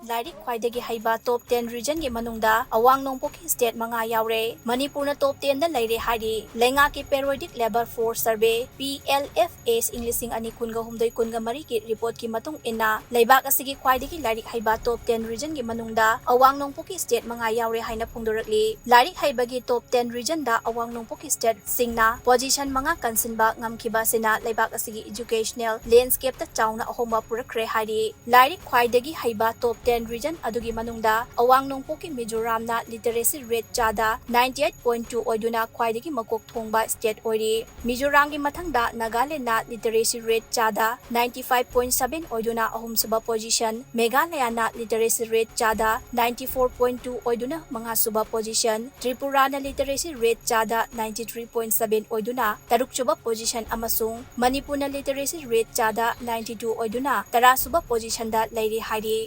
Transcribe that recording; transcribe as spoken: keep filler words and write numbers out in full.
ꯂꯥꯏꯔꯤꯛ ꯈ꯭ꯋꯥꯏꯗꯒꯤ ꯍꯩꯕ top ten regionꯒꯤ ꯃꯅꯨꯡꯗ ꯑꯋꯥꯡ ꯅꯣꯡꯄꯣꯛꯀꯤ state ꯃꯉꯥ ꯌꯥꯎꯔꯦ꯫ ꯃꯅꯤꯄꯨꯔꯅ top tenꯗ ꯂꯩꯔꯦ ꯍꯥꯏꯔꯤ꯫ ꯂꯩꯉꯥꯛꯀꯤ Periodic Labour Force Survey, P L F S, ꯏꯪ ꯂꯤꯁꯤꯡ ꯑꯅꯤ ꯀꯨꯟꯒ ꯍꯨꯝꯗꯣꯏ ꯀꯨꯟꯒ ꯃꯔꯤꯒꯤ reportꯀꯤ ꯃꯇꯨꯡ ꯏꯟꯅ, ꯂꯩꯕꯥꯛ ꯑꯁꯤꯒꯤ ꯈ꯭ꯋꯥꯏꯗꯒꯤ ꯂꯥꯏꯔꯤꯛ ꯍꯩꯕ top ten regionꯒꯤ ꯃꯅꯨꯡꯗ ꯑꯋꯥꯡ ꯅꯣꯡꯄꯣꯛꯀꯤ state ꯃꯉꯥ ꯌꯥꯎꯔꯦ ꯍꯥꯏꯅ ꯐꯣꯡꯗꯣꯔꯛꯂꯤ꯫ ꯂꯥꯏꯔꯤꯛ ꯍꯩꯕꯒꯤ top ten regionꯗ ꯑꯋꯥꯡ ꯅꯣꯡꯄꯣꯛꯀꯤ stateꯁꯤꯡꯅ position ꯃꯉꯥ ꯀꯟꯁꯤꯟꯕ ꯉꯝꯈꯤꯕ ꯑꯁꯤꯅ ꯂꯩꯕꯥꯛ ꯑꯁꯤꯒꯤ educational landscapeꯇ ꯆꯥꯎꯅ ꯑꯍꯣꯡꯕ ꯄꯨꯔꯛꯈ꯭ꯔꯦ ꯍꯥꯏꯔꯤ꯫ ꯂꯥꯏꯔꯤꯛ ꯈ꯭ꯋꯥꯏꯗꯒꯤ ꯍꯩꯕ top ten region ꯑꯗꯨꯒꯤ ꯃꯅꯨꯡꯗ ꯑꯋꯥꯡ ꯅꯣꯡꯄꯣꯛꯀꯤ ꯃꯤꯖꯣꯔꯥꯝꯅ literacy rate ꯆꯥꯗ ninety eight point two ꯑꯣꯏꯗꯨꯅ ꯈ꯭ꯋꯥꯏꯗꯒꯤ ꯃꯀꯣꯛ ꯊꯣꯡꯕ state ꯑꯣꯏꯔꯤ꯫ ꯃꯤꯖꯣꯔꯥꯝꯒꯤ ꯃꯊꯪꯗ ꯅꯥꯒꯥꯂꯦꯟꯗꯅ literacy rate ꯆꯥꯗ ninety five point seven ꯑꯣꯏꯗꯨꯅ ꯑꯍꯨꯝꯁꯨꯕ position, ꯃꯦꯘꯥꯂꯌꯥꯅ literacy rate ꯆꯥꯗ ninety four point two ꯑꯣꯏꯗꯨꯅ ꯃꯉꯥꯁꯨꯕ position, ꯇ꯭ꯔꯤꯄꯨꯔꯥꯅ literacy rate ꯆꯥꯗ ninety three point seven ꯑꯣꯏꯗꯨꯅ ꯇꯔꯨꯛꯁꯨꯕ position ꯑꯃꯁꯨꯡ ꯃꯅꯤꯄꯨꯔꯅ literacy rate ꯆꯥꯗ ninety two ꯑꯣꯏꯗꯨꯅ ꯇꯔꯥꯁꯨꯕ positionꯗ ꯂꯩꯔꯤ ꯍꯥꯏꯔꯤ꯫